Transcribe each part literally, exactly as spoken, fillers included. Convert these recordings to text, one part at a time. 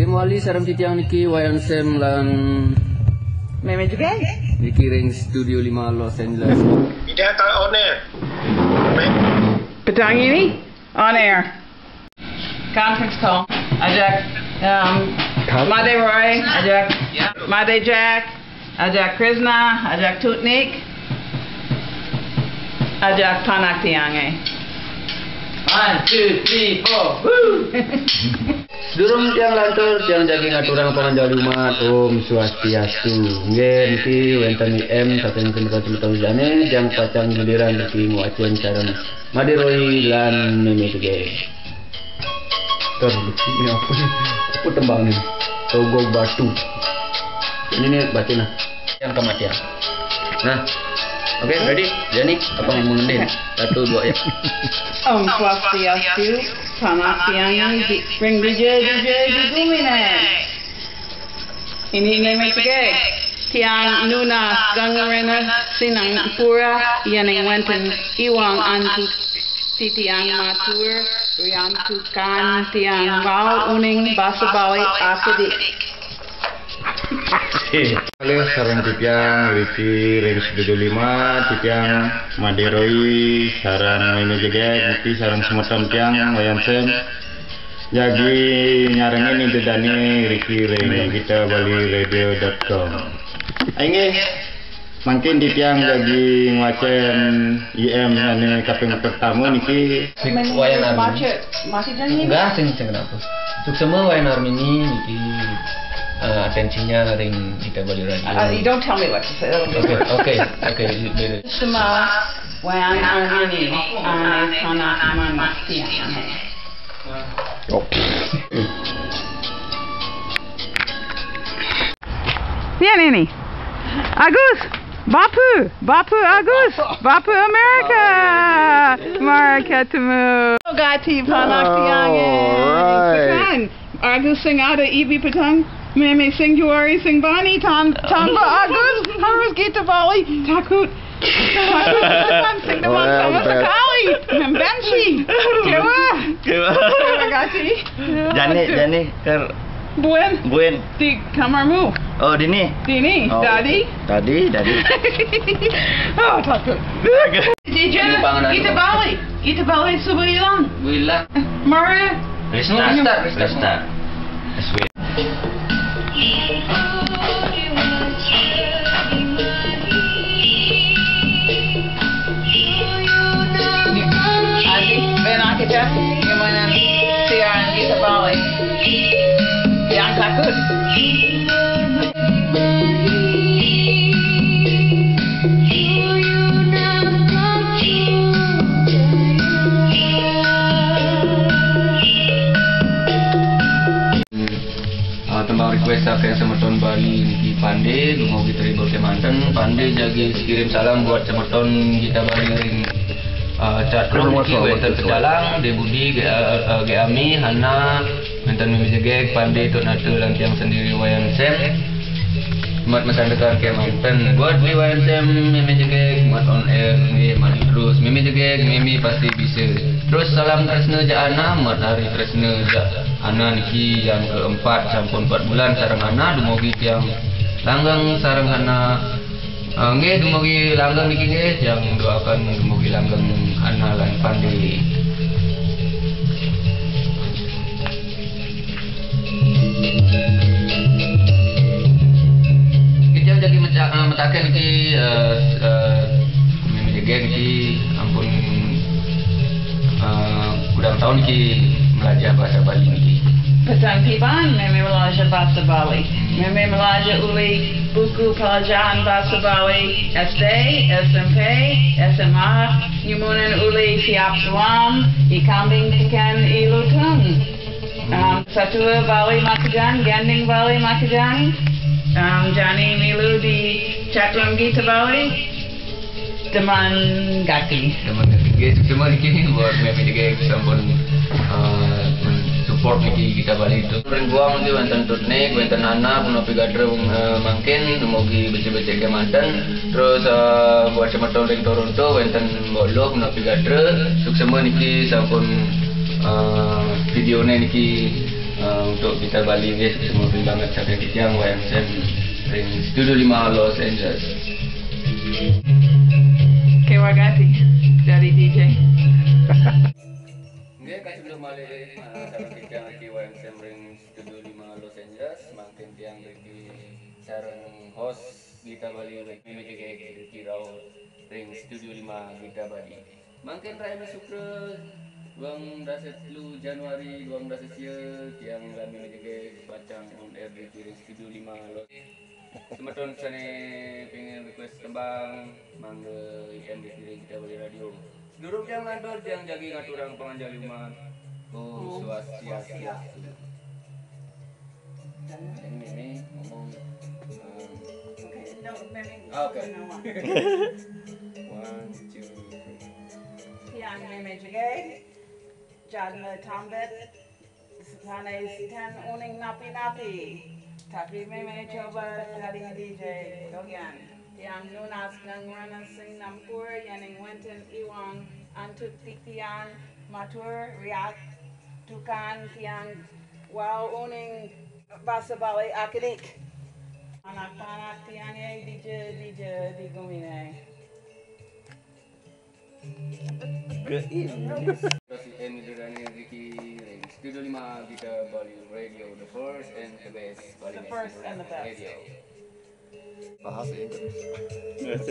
Kembali sareng titiang niki Wayan Sam lan Mémé Jegég. Niki ring Studio lima Los Angeles. Ida tak on air. Petang ini on air. Conference call. Ajak um, Madé Roy, ajak Madé Jack, ajak Krishna, ajak Tutnik, ajak panak tiangé. One, two, three, four. Woo! Durung tiang lantur, tiang jagi ngaturang panganjali umat. Om Swastiastu. Nggih, niki wénten I M saking semeton-semeton liyané, tiang pacang giliran niki ngwacén sareng Madé Roy lan Mémé Jegég. Ntar dulu, ini apa nih? Apa tembang nih? Togog Batu. Ini nih, bacain lah. Yang kematian. Nah, oke, ready? Jani, apa mau ngendin? Satu, dua, ya. Om Swastiastu, panak tiangé di ring dija dija di guminé. Ini Mémé Jegég. Tiang nunas geng rena sinang pura yén ing wénten iwang antuk titiang matur riantukan tiang wau uning basa Bali asedik. Kalih sareng titiang riki ring Studio lima, titiang Madé Roy sareng Mémé Jegég, niki sareng semeton tiang Wayan Sam. Jagi nyarengin ida dané riki ring Gita Bali Radio dot com. Inggih, mangkin titiang jagi ngwacén I M ané kaping pertama niki. Sing Wayan Armini. Macet, macet jangan ini. Enggak, sing sing kenapa? Suksema Wayan Armini niki eh, atensinya ring Gita Bali Radio. Uh, you don't tell me what to say. Oke, oke, oke. Suksema Wayan Armini, ané panak manah tiangé. Yan ini. Agus, Bapu, Bapu Agus, Bapu Amerika. Mara ketemu. Gati panak tiangé. Alright. Agus sing ada ibi petang. Mémé sing juari sing bani tan tanpa Agus harus Gita Bali takut. Takut sing depan sama sekali. Membenci. Kecewa. Kecewa. Terima kasih. Jani, Jani, ker Buen. Buen. Di kamarmu. Oh, dini. Dini. Oh. Dadi. Dadi, dadi. Oh, takut. Di Gita Bali. Gita Bali suba ilang. Ilang. Mara. Resta. Resta. Resta. Adi, ven aquí, Jeff. Gimana siaran Gita Bali? Yang takut. Ah, tembang request saking semeton Bali niki Pandé, dumugi terhibur kemanten. Pandé jagi kirim salam buat semeton Gita Bali ring ah, chat room niki wénten Pecalang, Dé Budi, Gé, ah, ah, Gé Ami, Hana, wénten Mémé Jegég, Pandé, Tok Nata, lan tiang sendiri Wayan Sam. Mat masandekan kemanten. Buat Bli Wayan Sam, Mémé Jegég, mat on air, nggih, mat terus. Mémé Jegég, Mémé pasti bisa. Terus salam tresna jak Ana, mat hari tresna jak Ana niki yang keempat, sampun empat bulan sareng Ana, dumugi tiang langgeng sareng Ana. Ah, nggih, dumugi langgeng niki nggih, tiang doaken dumugi langgeng Ana lan Pandé. Kita jagi meca-, eh, metaken niki, eh, eh, Mémé Jegég niki ampun, eh, ulang tahun niki melajah bahasa Bali niki. Petang tiban Mémé melajah bahasa Bali. Mémé melajah uli buku pelajaran bahasa Bali S D, S M P, S M A, nyumunan uli siap suam, i kambing tiken i lutung. Um, satua Bali makejang, gending Bali makejang. Um, jani milu di chat room Gita Bali. Demen gati. Demen gati. Nggih, terima niki buat Mémé niki sampun, eh, support niki Gita Bali tu. Ring Guam niki wénten Tutnik, wénten Nana, punapi gatra, eh, mangkin, dumugi becik-becik kemanten. Terus, eh, buat semeton ring Toronto, wénten Mbok Luh, punapi gatra. Suksema niki sampun Eh, video ne niki, eh, untuk Gitar Bali nggih, semua banget sampai titiang Y M Sam ring Studio lima Los Angeles. Kewagati dari D J. Nggih, kacunduk malih, eh, sareng titiang niki Y M Sam ring Studio lima Los Angeles, mangkin tiang niki sareng host Gitar Bali, Mémé Jegég, niki rauh ring Studio lima Gitar Bali. Mangkin rahina Sukra, duang dasa telu Januari duang dasa sia, tiang Mémé Jegég pacang on air ring Studio lima Los. Semeton sané pengin request tembang, mangga I M ring Gitar Bali Radio. Sedurung tiang nglantur, tiang jagi ngaturang panganjali umat. Om Swastiastu. Ini Mémé ngomong, um, okay, no, Mémé. Ah, okay. One, two, three. Tiang Mémé Jegég, Jadma Tambet, sané ten uning napi-napi. Tapi Mémé coba dadi D J dogen. Tiang nunas ngrena sinampura yéning wénten iwang antuk titiang matur ri atukan tiang wau uning basa Bali akidik. Anak-anak tiangé dija-dija di guminé. Terus I M Dirani Ricky ring Studio lima Gitar Bali Radio, the first and the best Bali. The first and the best radio. Bahasa Inggris.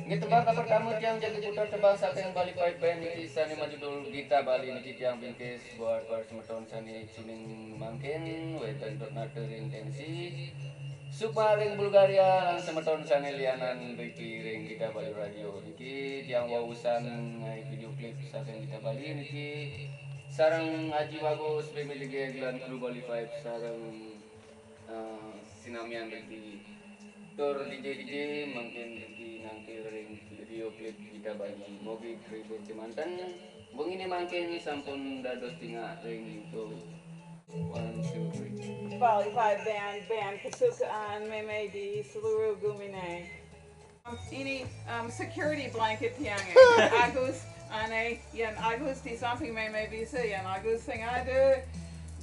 Nggih, tembang kapertama tiang jagi putar tembang saking Bali Five Band niki sané majudul Gitar Bali niki tiang bingkis buat para semeton sané tuning mangkin, wénten Donata ring Tennessee, Sukma ring Bulgaria, lan semeton sané lianan riki ring Gitar Bali Radio. Niki tiang wau usan ngaé video klip saking Gitar Bali niki sareng Aji Bagus, Mémé Jegég lan kru Bali Five sareng, eh, sinamian riki. Tur D J D J mangkin riki nangkil ring video klip Gitar Bali. Mogi terhibur kémanten. Wenginé mangkin sampun dados tingak ring YouTube. One, two, three. Bali Five Band, band kesukaan Mémé di seluruh guminé. Ini, um, security blanket tiangé. Agus, ané, yén Agus di samping Mémé bisa, yén Agus sing ada,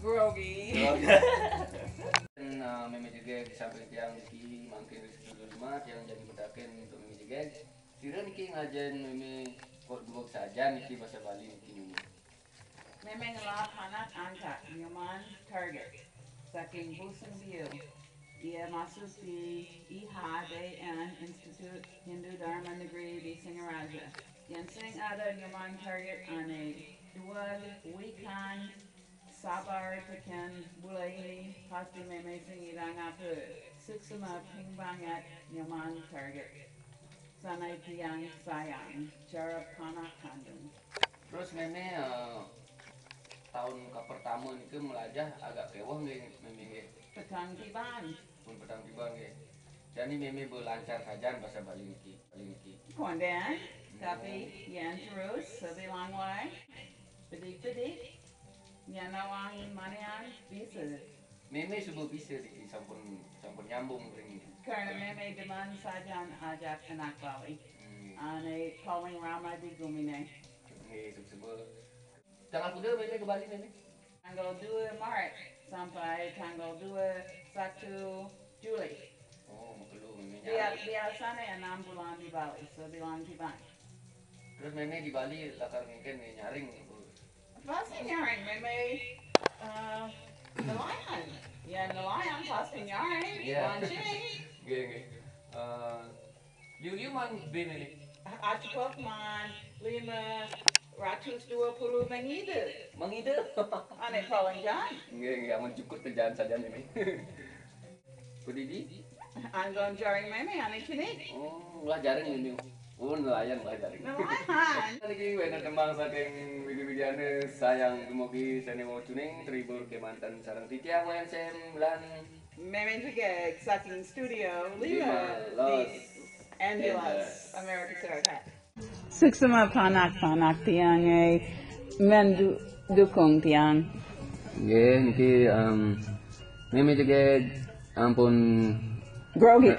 grogi. Grogi. Nah, Mémé Jegég di samping tiang niki mangkin ring Studio lima, tiang jagi mataken untuk Mémé Jegég. Sira niki ngajahin Mémé kok duweg sajan niki basa Bali niki nyumun. Mémé ngelah panak angkat, Nyoman Target, saking Busung Biu. Ia masuk di I H D N, Institut Hindu Dharma Negeri di Singaraja. Yén sing ada Nyoman Target ané duweg wikan sabar tekén bula ini, pasti Mémé sing ngidang apa. Suksma ping banget, Nyoman Target. Sané tiang sayang, cara panak kandung. Terus Mémé, eh, taun kapertama nika melajah agak kéweh nggih, Mémé nggih? Petang tiban. Pun petang tiban nggih. Jani Mémé ba lancar sajan basa Bali niki, Bali niki. Kondén, tapi yén terus sebilang wai, bedik-bedik, nyana wangi manian bisa. Mémé suba bisa niki sampun, sampun nyambung ring. Karena Mémé demen sajan ajak anak Bali. Hmm. Ané paling ramai di guminé. Nggih, suba-suba. Tanggal kuda Mémé ke Bali, Mémé? Tanggal dua Maret sampai tanggal dua satu Juli. Oh, makelo Mémé. Bia-, nyareng. Biasané enam bulan di Bali, sebilang tiban. Terus Mémé di Bali lakar ngéngkén nyaring. Pasti nyaring, Mémé, eh, nelayan. Ya, nelayan pasti nyaring, iya, mancing. Nggih, nggih. Eh, liu-liu maan bé Mémé? Acukup maan lima ratus dua puluh mengida. Mengida? Ané paling jaan. Nggih, nggih, amun jukut té jaan sajan Mémé. Kudidi? Anggon jaring Mémé, ané cenik. Oh, ngelah jaring Mémé. Oh, nelayan ngelah jaring. Nelayan. Niki wénten tembang saking Widi Widiana, Sayang, dumugi sané wau tuning, terhibur kémanten sareng titiang Y M Sam lan Mémé Jegég saking Studio lima, lima, di Los Angeles, Angeles, Amerika Serikat. Suksma panak-panak tiangé, eh, men du-, dukung tiang. Nggih, niki, em, Mémé Jegég ampun grogi.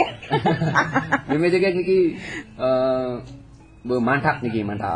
Mémé Jegég niki, eh, ba mantap niki, mantap.